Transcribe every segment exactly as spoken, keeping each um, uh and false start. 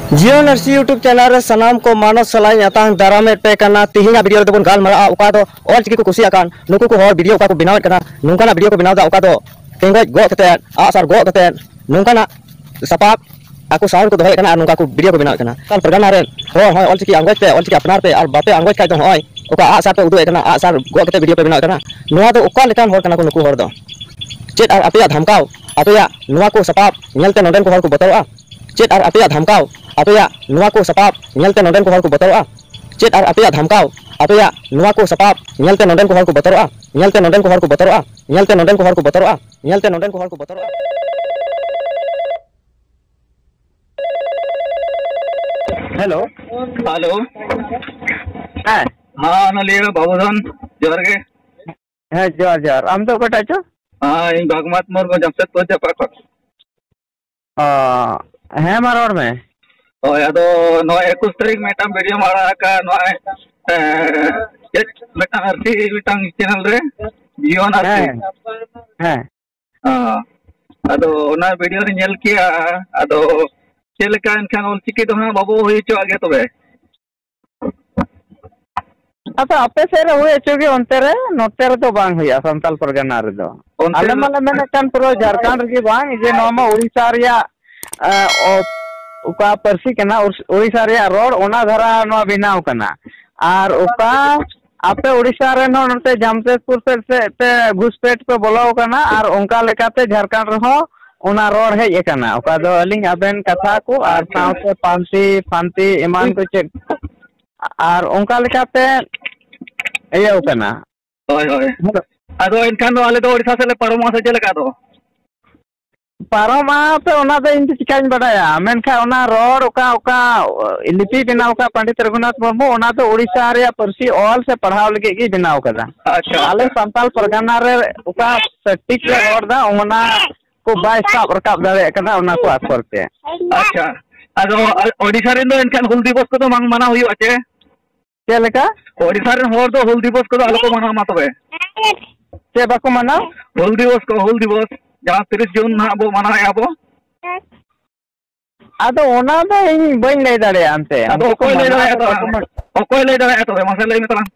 ᱡᱤᱭᱚᱱ ᱟᱨᱥᱤ YouTube channel ᱨᱮ ᱥᱟᱱᱟᱢ ᱠᱚ ᱢᱟᱱᱚᱛ ᱥᱟᱞᱟᱜ ᱤᱧ ᱟᱛᱟᱝ ᱫᱟᱨᱟᱢᱮᱫ ᱯᱮ ᱠᱟᱱᱟ᱾ ᱛᱤᱦᱤᱧᱟᱜ ᱵᱷᱤᱰᱤᱭᱳ ᱨᱮᱫᱚ ᱵᱚᱱ ᱜᱟᱞᱢᱟᱨᱟᱜᱼᱟ ᱚᱠᱟ ᱫᱚ ᱚᱞ ᱪᱤᱠᱤ ᱠᱚ ᱠᱩᱥᱤᱭᱟᱜ ᱠᱟᱱ ᱱᱩᱠᱩ ᱠᱚ ᱦᱚᱲ ᱵᱷᱤᱰᱤᱭᱳ ᱚᱠᱟ ᱠᱚ ᱵᱮᱱᱟᱣᱮᱫ ᱠᱟᱱᱟ, ᱱᱚᱝᱠᱟᱱᱟᱜ ᱵᱷᱤᱰᱤᱭᱳ ᱠᱚ ᱵᱮᱱᱟᱣ ᱮᱫᱟ ᱚᱠᱟ ᱫᱚ ᱴᱮᱸᱜᱚᱡ ᱜᱚᱜ ᱠᱟᱛᱮᱫ, ᱟᱜᱼᱥᱟᱨ ᱜᱚᱜ ᱠᱟᱛᱮᱫ ᱱᱚᱝᱠᱟᱱᱟᱜ ᱥᱟᱯᱟᱵ ᱟᱠᱚ ᱥᱟᱣᱩᱱᱰ ᱠᱚ ᱫᱚᱦᱚᱭᱮᱫ ᱠᱟᱱᱟ ᱟᱨ ᱱᱚᱝᱠᱟ ᱠᱚ ᱵᱷᱤᱰᱤᱭᱳ ᱠᱚ ᱵᱮᱱᱟᱣᱮᱫ ᱠᱟᱱᱟ᱾ ᱥᱟᱱᱛᱟᱲ ᱯᱟᱨᱜᱟᱱᱟ ᱨᱮᱱ ᱦᱚᱲ ᱦᱚᱸ ᱚᱞ ᱪᱤᱠᱤ ᱟᱸᱜᱚᱪ ᱯᱮ, ᱚᱞ ᱪᱤᱠᱤ ᱟᱯᱱᱟᱨ ᱯᱮ, ᱟᱨ ᱵᱟᱯᱮ ᱟᱸᱜᱚᱪ ᱠᱷᱟᱡ ᱫᱚ ᱦᱚᱸᱜᱼᱚᱭ ᱚᱠᱟ ᱟᱜᱼᱥᱟᱨ ᱯᱮ ᱩᱫᱩᱜ ᱮᱫ ᱠᱟᱱᱟ, ᱟᱜᱼᱥᱟᱨ ᱜᱚᱜ ᱠᱟᱛᱮᱫ ᱵᱷᱤᱰᱤᱭᱳ ᱯᱮ ᱵᱮᱱᱟᱣᱮᱫ ᱠᱟᱱᱟ, ᱱᱚᱣᱟ ᱫᱚ ᱚᱠᱟ ᱞᱮᱠᱟᱱ ᱦᱚᱲ ᱠᱟᱱᱟ ᱠᱚ ᱱᱩᱠᱩ ᱦᱚᱲ ᱫᱚ? ᱪᱮᱫ ᱟᱨ ᱟᱯᱮᱭᱟᱜ ᱫᱷᱟᱢᱠᱟᱣ, ᱟᱯᱮᱭᱟᱜ ᱱᱚᱣᱟ ᱠᱚ ᱥᱟᱯᱟᱵ ᱧᱮᱞᱛᱮ ᱱᱚᱰᱮᱱ ᱠᱚ ᱦᱚᱲ ᱠᱚ ᱵᱚᱛᱚᱨᱚᱜᱼᱟ? ᱪᱮᱫ ᱟᱨ ᱟᱯᱮᱭᱟᱜ ᱫᱷᱟᱢᱠᱟᱣ, ᱟᱯᱮᱭᱟᱜ ᱱᱚᱣᱟ ᱠᱚ ᱥᱟᱯᱟᱵ ᱧᱮᱞᱛᱮ ᱱᱚᱰᱮᱱ ᱠᱚ ᱦᱚᱲ ᱠᱚ ᱵᱚᱛᱚᱨᱚᱜᱼᱟ? ᱪᱮᱫ ᱟᱨ ᱟᱯᱮᱭᱟᱜ ᱫᱷᱟᱢᱠᱟᱣ, ᱟᱯᱮᱭᱟᱜ ᱱᱚᱣᱟ ᱠᱚ ᱥᱟᱯᱟᱵ ᱧᱮᱞᱛᱮ ᱱᱚᱰᱮᱱ ᱠᱚ ᱦᱚᱲ ᱠᱚ ᱵᱚᱛᱚᱨᱚᱜᱼᱟ? ᱧᱮᱞᱛᱮ ᱱᱚᱰᱮᱱ ᱠᱚ ᱦᱚᱲ ᱠᱚ ᱵᱚᱛᱚᱨᱚᱜᱼᱟ? ᱧᱮᱞᱛᱮ ᱱᱚᱰᱮᱱ ᱠᱚ ᱦᱚᱲ ᱠᱚ ᱵᱚᱛᱚᱨᱚᱜᱼᱟ? ᱧᱮᱞᱛᱮ ᱱᱚᱰᱮᱱ ᱠᱚ ᱦᱚᱲ ᱠᱚ ᱵᱚᱛᱚᱨᱚᱜᱼᱟ? ᱦᱮᱞᱳ᱾ ᱦᱮᱞᱳ᱾ ᱦᱮᱸ᱾ ᱦᱮᱸ, ᱚᱱᱚᱞᱤᱭᱟᱹ ᱵᱟᱹᱵᱩ ᱫᱷᱚᱱ, ᱡᱚᱦᱟᱨ ᱜᱮ᱾ ᱦᱮᱸ, ᱡᱚᱦᱟᱨ, ᱡᱚᱦᱟᱨ᱾ ᱟᱢ ᱫᱚ ᱚᱠᱚᱭᱴᱟᱜ ᱪᱚ? ᱦᱮᱸ, ᱤᱧ ᱵᱷᱟᱜᱽᱢᱟᱛ ᱢᱩᱨᱢᱩ, ᱡᱟᱢᱥᱮᱫᱽᱯᱩᱨ ᱪᱟᱯᱟ ᱠᱷᱚᱱ᱾ ᱚ, ᱦᱮᱸ, ᱢᱟ ᱨᱚᱲ ᱢᱮ᱾ ᱦᱳᱭ, ᱟᱫᱚ ᱱᱚᱣᱟ ᱮᱠᱩᱥ ᱛᱟᱹᱨᱤᱠᱷ ᱢᱤᱫᱴᱟᱝ ᱵᱷᱤᱰᱤᱭᱳᱢ ᱟᱲᱟᱜ ᱟᱠᱟᱫ, ᱱᱚᱣᱟ, ᱮ, ᱪᱮᱫ ᱢᱤᱫᱴᱟᱝ ᱟᱨᱥᱤ ᱢᱤᱫᱴᱟᱝ ᱪᱮᱱᱮᱞ ᱨᱮ, ᱡᱤᱭᱚᱱ ᱟᱨᱥᱤ᱾ ᱦᱮᱸ, ᱦᱮᱸ᱾ ᱦᱮᱸ᱾ ᱟᱫᱚ ᱚᱱᱟ ᱵᱷᱤᱰᱤᱭᱳ ᱨᱮ ᱧᱮᱞ ᱠᱮᱜᱼᱟ, ᱟᱫᱚ ᱪᱮᱫ ᱞᱮᱠᱟ ᱮᱱᱠᱷᱟᱱ ᱚᱞᱪᱤᱠᱤ ᱫᱚ ᱦᱟᱸᱜ ᱵᱟᱵᱚ ᱦᱩᱭ ᱦᱚᱪᱚᱣᱟᱜ ᱜᱮ ᱛᱚᱵᱮ? ᱟᱫᱚ ᱟᱯᱮ ᱥᱮᱫ ᱨᱮ ᱦᱩᱭ ᱦᱚᱪᱚ ᱜᱮ, ᱚᱱᱛᱮ ᱨᱮ, ᱱᱚᱛᱮ ᱨᱮᱫᱚ ᱵᱟᱝ ᱦᱩᱭᱩᱜᱼᱟ ᱥᱟᱱᱛᱟᱞ ᱯᱟᱨᱜᱟᱱᱟ ᱨᱮᱫᱚ᱾ ᱚᱱᱛᱮ ᱟᱞᱮ ᱫᱚ ᱢᱟᱞᱮ ᱢᱮᱱᱮᱫ ᱠᱟᱱ ᱯᱩᱨᱟᱹ ᱡᱷᱟᱲᱠᱷᱚᱸᱰ ᱨᱮᱜᱮ ᱵᱟᱝ, ᱡᱮ ᱱᱚᱣᱟ ᱢᱟ ᱩᱲᱤᱥᱥᱟ ᱨᱮᱭᱟᱜ, ᱮ, ᱚ-, ᱚᱠᱟ ᱯᱟᱹᱨᱥᱤ ᱠᱟᱱᱟ, ᱩᱲ-, ᱩᱲᱤᱥᱥᱟ ᱨᱮᱭᱟᱜ ᱨᱚᱲ, ᱚᱱᱟ ᱫᱷᱟᱨᱟ ᱱᱚᱣᱟ ᱵᱮᱱᱟᱣ ᱠᱟᱱᱟ᱾ ᱟᱨ ᱚᱠᱟ ᱟᱯᱮ ᱩᱲᱤᱥᱥᱟ ᱨᱮᱱ ᱦᱚᱸ ᱱᱚᱛᱮ ᱡᱟᱢᱥᱮᱫᱽᱯᱩᱨ ᱥᱮᱫ, ᱥᱮᱫ ᱛᱮ ᱜᱷᱩᱥᱯᱮᱴ ᱯᱮ ᱵᱚᱞᱚ ᱟᱠᱟᱱᱟ ᱟᱨ ᱚᱱᱠᱟ ᱞᱮᱠᱟᱛᱮ ᱡᱷᱟᱲᱠᱷᱚᱸᱰ ᱨᱮᱦᱚᱸ ᱚᱱᱟ ᱨᱚᱲ ᱦᱮᱡ ᱟᱠᱟᱱᱟ, ᱚᱠᱟ ᱫᱚ ᱟᱹᱞᱤᱧ ᱟᱵᱮᱱ ᱠᱟᱛᱷᱟ ᱠᱚ ᱟᱨ ᱟᱪᱪᱷᱟ᱾ ᱥᱟᱶᱛᱮ ᱯᱟᱱᱛᱤ, ᱯᱷᱟᱱᱛᱤ ᱮᱢᱟᱱ ᱠᱚ ᱪᱮᱫ ᱟᱨ ᱚᱱᱠᱟ ᱞᱮᱠᱟᱛᱮ ᱤᱭᱟᱹᱣ ᱠᱟᱱᱟ᱾ ᱦᱳᱭ, ᱦᱳᱭ᱾ ᱦᱮᱞᱳ᱾ ᱟᱫᱚ ᱮᱱᱠᱷᱟᱱ ᱫᱚ ᱟᱞᱮ ᱫᱚ ᱳᱰᱤᱥᱟ ᱥᱮᱫ ᱞᱮ ᱯᱟᱨᱚᱢᱚᱜᱼᱟ ᱥᱮ ᱪᱮᱫ ᱞᱮᱠᱟ ᱫᱚ? ᱯᱟᱨᱚᱢᱚᱜᱼᱟ ᱯᱮ, ᱚᱱᱟ ᱫᱚ ᱤᱧ ᱫᱚ ᱪᱤᱠᱟᱹᱧ ᱵᱟᱰᱟᱭᱟ, ᱢᱮᱱᱠᱷᱟᱱ ᱚᱱᱟ ᱨᱚᱲ ᱚᱠᱟ, ᱚᱠᱟ ᱞᱤᱯᱤ ᱵᱮᱱᱟᱣ ᱟᱠᱟᱫ ᱯᱚᱱᱰᱤᱛ ᱨᱚᱜᱷᱩᱱᱟᱛᱷ ᱢᱩᱨᱢᱩ, ᱚᱱᱟ ᱫᱚ ᱳᱰᱤᱥᱟ ᱨᱮᱭᱟᱜ ᱯᱟᱹᱨᱥᱤ ᱚᱞ ᱥᱮ ᱯᱟᱲᱦᱟᱣ ᱞᱟᱹᱜᱤᱫ ᱜᱮ ᱵᱮᱱᱟᱣ ᱠᱟᱫᱟ᱾ ᱟᱪᱪᱷᱟ, ᱟᱞᱮ ᱟᱪᱪᱷᱟ᱾ ᱥᱟᱱᱛᱟᱲ ᱯᱟᱨᱜᱟᱱᱟ ᱨᱮ ᱚᱠᱟ ᱥᱚᱴᱷᱤᱠ ᱞᱮ ᱨᱚᱲ ᱮᱫᱟ, ᱚᱱᱟ ᱠᱚ ᱵᱟᱭ ᱥᱟᱵ ᱨᱟᱠᱟᱵ ᱫᱟᱲᱮᱭᱟᱜ ᱠᱟᱱᱟ, ᱚᱱᱟ ᱠᱚ ᱟᱠᱷᱚᱨ ᱛᱮ᱾ ᱟᱪᱪᱷᱟ, ᱟᱫᱚ ᱳᱰᱤᱥᱟ ᱨᱮᱱ ᱫᱚ ᱮᱱᱠᱷᱟᱱ ᱦᱩᱞ ᱫᱤᱵᱚᱥ ᱠᱚᱫᱚ ᱵᱟᱝ ᱢᱟᱱᱟᱣ ᱦᱩᱭᱩᱜᱼᱟ ᱪᱮ? ᱪᱮᱫ ᱞᱮᱠᱟ? ᱳᱰᱤᱥᱟ ᱨᱮᱱ ᱦᱚᱲ ᱫᱚ ᱦᱩᱞ ᱫᱤᱵᱚᱥ ᱠᱚᱫᱚ ᱟᱞᱚ ᱠᱚ ᱢᱟᱱᱟᱣ ᱢᱟ ᱛᱚᱵᱮ᱾ ᱪᱮᱫ ᱵᱟᱠᱚ ᱢᱟᱱᱟᱣ? ᱦᱩᱞ ᱫᱤᱵᱚᱥ ᱠᱚ, ᱦᱩᱞ ᱫᱤᱵᱚᱥ, ᱡᱟᱦᱟᱸ ᱛᱤᱨᱤᱥ ᱡᱩᱱ ᱱᱟᱦᱟᱜ ᱵᱚ ᱢᱟᱱᱟᱣᱮᱫᱼᱟ ᱵᱚ᱾ ᱟᱫᱚ ᱚᱱᱟ ᱫᱚ ᱤᱧ ᱵᱟᱹᱧ ᱞᱟᱹᱭ ᱫᱟᱲᱮᱭᱟᱜᱼᱟ ᱮᱱᱛᱮ᱾ ᱟᱫᱚ ᱩᱱᱠᱩ ᱚᱠᱚᱭ ᱠᱚ ᱞᱟᱹᱭ ᱢᱟᱱᱟᱣ ᱫᱟᱲᱮᱭᱟᱜᱼᱟ ᱠᱟᱛᱮ ᱛᱟᱞᱟᱝ? ᱠᱚ ᱚᱠᱚᱭ ᱞᱟᱹᱭ ᱫᱟᱲᱮᱭᱟᱜᱼᱟ ᱛᱚᱵᱮ? ᱢᱟᱥᱮ ᱞᱟᱹᱭ ᱢᱮ ᱛᱟᱞᱟᱝ᱾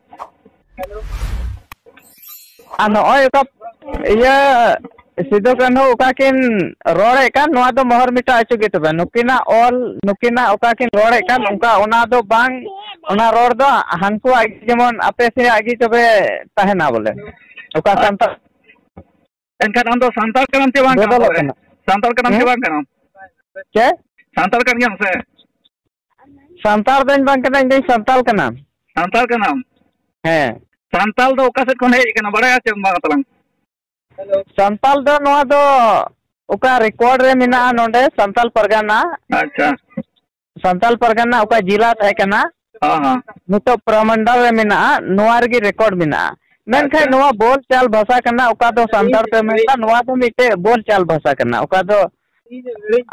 ᱟᱨ ᱱᱚᱜᱼᱚᱭ ᱚᱠᱟ ᱤᱭᱟᱹ ᱥᱤᱫᱩ ᱠᱟᱹᱱᱦᱩ ᱚᱠᱟ ᱠᱤᱱ ᱨᱚᱲᱮᱫ ᱠᱟᱱ, ᱱᱚᱣᱟ ᱫᱚ ᱢᱚᱦᱚᱨ ᱢᱤᱴᱟᱣ ᱦᱚᱪᱚ ᱜᱮ ᱛᱚᱵᱮ᱾ ᱱᱩᱠᱤᱱᱟᱜ ᱚᱞ, ᱱᱩᱠᱤᱱᱟᱜ ᱚᱠᱟ ᱠᱤᱱ ᱨᱚᱲᱮᱫ ᱠᱟᱱ, ᱚᱱᱠᱟ, ᱚᱱᱟ ᱫᱚ ᱵᱟᱝ, ᱚᱱᱟ ᱨᱚᱲ ᱫᱚ ᱦᱟᱱᱠᱩᱣᱟᱜ ᱜᱮ, ᱡᱮᱢᱚᱱ ᱟᱯᱮ ᱥᱮᱭᱟᱜ ᱜᱮ ᱛᱚᱵᱮ ᱛᱟᱦᱮᱱᱟ ᱵᱚᱞᱮ᱾ ᱚᱠᱟ ᱥᱟᱱᱛᱟᱲ ᱮᱱᱠᱷᱟᱱ ᱟᱢ ᱫᱚ ᱥᱟᱱᱛᱟᱲ ᱠᱟᱱᱟᱢ ᱪᱮ ᱵᱟᱝ ᱠᱟᱱᱟᱢ ᱵᱚᱫᱚᱞᱚᱜ ᱛᱚᱵᱮ? ᱠᱟᱱᱟ᱾ ᱥᱟᱱᱛᱟᱲ ᱠᱟᱱᱟᱢ ᱪᱮ ᱦᱮᱸ? ᱵᱟᱝ ᱠᱟᱱᱟᱢ? ᱪᱮᱫ? ᱥᱟᱱᱛᱟᱲ ᱠᱟᱱ ᱜᱮᱭᱟᱢ ᱥᱮ? ᱥᱟᱱᱛᱟᱲ ᱫᱚᱧ ᱵᱟᱝ ᱠᱟᱱᱟ, ᱤᱧ ᱫᱚᱧ ᱥᱟᱱᱛᱟᱲ ᱠᱟᱱᱟ᱾ ᱥᱟᱱᱛᱟᱲ ᱠᱟᱱᱟᱢ? ᱦᱮᱸ᱾ ᱥᱟᱱᱛᱟᱲ ᱫᱚ ᱚᱠᱟ ᱥᱮᱫ ᱠᱷᱚᱱ ᱦᱮᱡ ᱟᱠᱟᱱᱟ, ᱵᱟᱲᱟᱭᱟ ᱪᱮ ᱵᱟᱝ ᱛᱟᱞᱟᱝ? ᱥᱟᱱᱛᱟᱲ ᱫᱚ ᱱᱚᱣᱟ ᱫᱚ ᱚᱠᱟ ᱨᱮᱠᱚᱨᱰ ᱨᱮ ᱢᱮᱱᱟᱜᱼᱟ, ᱱᱚᱰᱮ ᱥᱟᱱᱛᱟᱲ ᱯᱟᱨᱜᱟᱱᱟ, ᱟᱪᱪᱷᱟ᱾ ᱥᱟᱱᱛᱟᱲ ᱯᱟᱨᱜᱟᱱᱟ ᱚᱠᱟ ᱡᱮᱞᱟ ᱛᱟᱦᱮᱸ ᱠᱟᱱᱟ, ᱦᱚᱸ, ᱦᱚᱸ᱾ ᱱᱤᱛᱚᱜ ᱯᱨᱚᱢᱚᱱᱰᱚᱞ ᱨᱮ ᱢᱮᱱᱟᱜᱼᱟ, ᱱᱚᱣᱟ ᱨᱮᱜᱮ ᱨᱮᱠᱚᱨᱰ ᱢᱮᱱᱟᱜᱼᱟ᱾ ᱢᱮᱱᱠᱷᱟᱱ ᱟᱪᱪᱷᱟ᱾ ᱱᱚᱣᱟ ᱵᱳᱞ ᱪᱟᱞ ᱵᱷᱟᱥᱟ ᱠᱟᱱᱟ, ᱚᱠᱟ ᱫᱚ ᱥᱟᱱᱛᱟᱲ ᱯᱮ ᱢᱮᱱᱫᱟ, ᱱᱚᱣᱟ ᱫᱚ ᱢᱤᱫᱴᱮᱡ ᱵᱳᱞ ᱪᱟᱞ ᱵᱷᱟᱥᱟ ᱠᱟᱱᱟ, ᱚᱠᱟ ᱫᱚ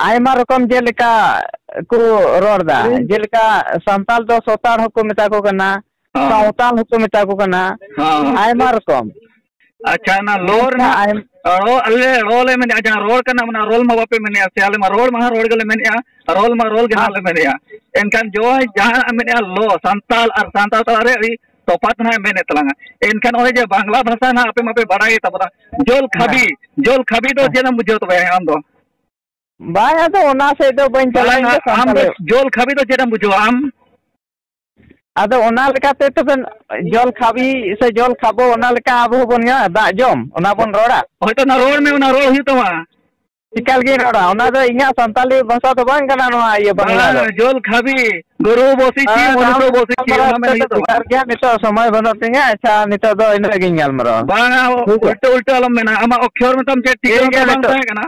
ᱟᱭᱢᱟ ᱨᱚᱠᱚᱢ ᱡᱮᱞᱮᱠᱟ ᱠᱚ ᱨᱚᱲ ᱫᱟ, ᱡᱮᱞᱮᱠᱟ ᱥᱟᱱᱛᱟᱲ ᱫᱚ ᱥᱚᱛᱟᱲ ᱦᱚᱸᱠᱚ ᱢᱮᱛᱟ ᱠᱚ ᱠᱟᱱᱟ, ᱦᱚᱸ᱾ ᱥᱟᱶᱛᱟᱞ ᱦᱚᱸᱠᱚ ᱢᱮᱛᱟ ᱠᱚ ᱠᱟᱱᱟ, ᱦᱚᱸ᱾ ᱟᱭᱢᱟ ᱨᱚᱠᱚᱢ᱾ ᱟᱪᱪᱷᱟ, ᱚᱱᱟ ᱞᱚ ᱢᱮᱱᱠᱷᱟᱱ ᱨᱮᱱᱟᱜ ᱟᱭᱢ- ᱨᱚ-, ᱟᱞᱮ ᱨᱚ ᱞᱮ ᱢᱮᱱᱮᱫᱼᱟ, ᱡᱟᱦᱟᱸ ᱨᱚᱲ ᱠᱟᱱᱟ, ᱚᱱᱟ ᱨᱚᱞ ᱢᱟ ᱵᱟᱯᱮ ᱢᱮᱱᱮᱫᱼᱟ ᱥᱮ? ᱟᱞᱮ ᱢᱟ ᱨᱚᱲ ᱢᱟ ᱦᱟᱸᱜ ᱨᱚᱲ ᱜᱮᱞᱮ ᱢᱮᱱᱮᱫᱼᱟ, ᱨᱚᱞ ᱢᱟ ᱨᱚᱞ ᱜᱮ ᱦᱟᱸᱜ ᱟᱨ- ᱞᱮ ᱢᱮᱱᱮᱫᱼᱟ᱾ ᱮᱱᱠᱷᱟᱱ ᱡᱚᱭ ᱡᱟᱦᱟᱸ ᱢᱮᱱᱮᱫᱼᱟ ᱞᱚ, ᱥᱟᱱᱛᱟᱞ ᱟᱨ ᱥᱟᱱᱛᱟᱲ ᱛᱟᱞᱟᱨᱮ ᱟᱹᱰᱤ ᱛᱚᱯᱷᱟᱛ ᱱᱟᱦᱟᱜ ᱢᱮᱱᱮᱫ ᱛᱟᱞᱟᱝᱟ᱾ ᱮᱱᱠᱷᱟᱱ ᱚᱱᱮ ᱡᱮ ᱵᱟᱝᱞᱟ ᱵᱷᱟᱥᱟ ᱱᱟᱦᱟᱜ ᱟᱯᱮ ᱢᱟᱯᱮ ᱵᱟᱲᱟᱭ ᱜᱮ ᱛᱟᱵᱚᱱᱟ, ᱡᱚᱞ ᱦᱮᱸ᱾ ᱠᱷᱟᱵᱤ, ᱡᱚᱞ ᱠᱷᱟᱵᱤ ᱫᱚ ᱦᱮᱸ᱾ ᱪᱮᱫ ᱮᱢ ᱵᱩᱡᱷᱟᱹᱣ ᱛᱚᱵᱮ ᱟᱢ ᱫᱚ? ᱵᱟᱝ, ᱟᱫᱚ ᱚᱱᱟ ᱥᱮᱫ ᱫᱚ ᱵᱟᱹᱧ ᱪᱟᱞᱟᱜᱼᱟ, ᱤᱧ ᱵᱟᱝᱟ, ᱫᱚ ᱟᱢ ᱥᱟᱱᱛᱟᱲ ᱫᱚ ᱜᱮ᱾ ᱡᱚᱞ ᱠᱷᱟᱵᱤ ᱫᱚ ᱪᱮᱫ ᱮᱢ ᱵᱩᱡᱷᱟᱹᱣᱟ ᱟᱢ? ᱟᱫᱚ ᱚᱱᱟ ᱞᱮᱠᱟᱛᱮ ᱛᱚᱵᱮ ᱡᱚᱞ ᱠᱷᱟᱵᱤ ᱥᱮ ᱡᱚᱞ ᱠᱷᱟᱵᱚ, ᱚᱱᱟ ᱞᱮᱠᱟ ᱟᱵᱚ ᱦᱚᱸᱵᱚᱱ ᱧᱩᱭᱟ, ᱫᱟᱜ ᱡᱚᱢ, ᱚᱱᱟ ᱵᱚᱱ ᱨᱚᱲᱟ᱾ ᱦᱳᱭᱛᱳ ᱚᱱᱟ ᱨᱚᱲ ᱢᱮ, ᱚᱱᱟ ᱨᱚᱲ ᱦᱩᱭᱩᱜ ᱛᱟᱢᱟ᱾ ᱮᱠᱟᱞ ᱜᱮᱧ ᱨᱚᱲᱟ, ᱚᱱᱟ ᱫᱚ ᱤᱧᱟᱹᱜ ᱥᱟᱱᱛᱟᱲᱤ ᱵᱷᱟᱥᱟ ᱫᱚ ᱵᱟᱝ ᱠᱟᱱᱟ ᱱᱚᱣᱟ ᱤᱭᱟᱹ ᱵᱟᱝᱞᱟ ᱫᱚ᱾ ᱵᱟᱝ, ᱡᱚᱞ ᱠᱷᱟᱵᱤ, ᱜᱚᱨᱩ ᱵᱚᱥᱤᱪᱤ, ᱦᱮᱸ, ᱢᱚᱱᱩᱥᱚ ᱟᱢ ᱵᱚᱥᱤᱪᱤ, ᱜᱟᱞᱢᱟᱨᱟᱣ ᱚᱱᱟ ᱢᱮᱱ ᱠᱟᱛᱮ ᱦᱩᱭᱩᱜ ᱫᱚ ᱛᱟᱢᱟ᱾ ᱵᱮᱠᱟᱨ ᱜᱮᱭᱟ, ᱱᱤᱛᱚᱜ ᱥᱚᱢᱚᱭ ᱵᱟᱹᱱᱩᱜ ᱛᱤᱧᱟᱹ᱾ ᱟᱪᱪᱷᱟ, ᱱᱤᱛᱚᱜ ᱫᱚ ᱤᱱᱟᱹᱜ ᱜᱤᱧ ᱜᱟᱞᱢᱟᱨᱟᱣᱟ᱾ ᱵᱟᱝᱟ, ᱴᱷᱤᱠ ᱜᱮᱭᱟ? ᱩᱞᱴᱟᱹ ᱩᱞᱴᱟᱹ ᱟᱞᱚᱢ ᱢᱮᱱᱟ, ᱟᱢᱟᱜ ᱚᱠᱠᱷᱚᱨ ᱢᱮᱛᱟᱢ ᱪᱮᱫ ᱴᱷᱤᱠ ᱴᱷᱤᱠᱟᱹ ᱜᱮᱭᱟ, ᱢᱮᱛᱟᱢ ᱵᱟᱝ ᱱᱤᱛᱚᱜ᱾ ᱛᱟᱦᱮᱸ ᱠᱟᱱᱟ᱾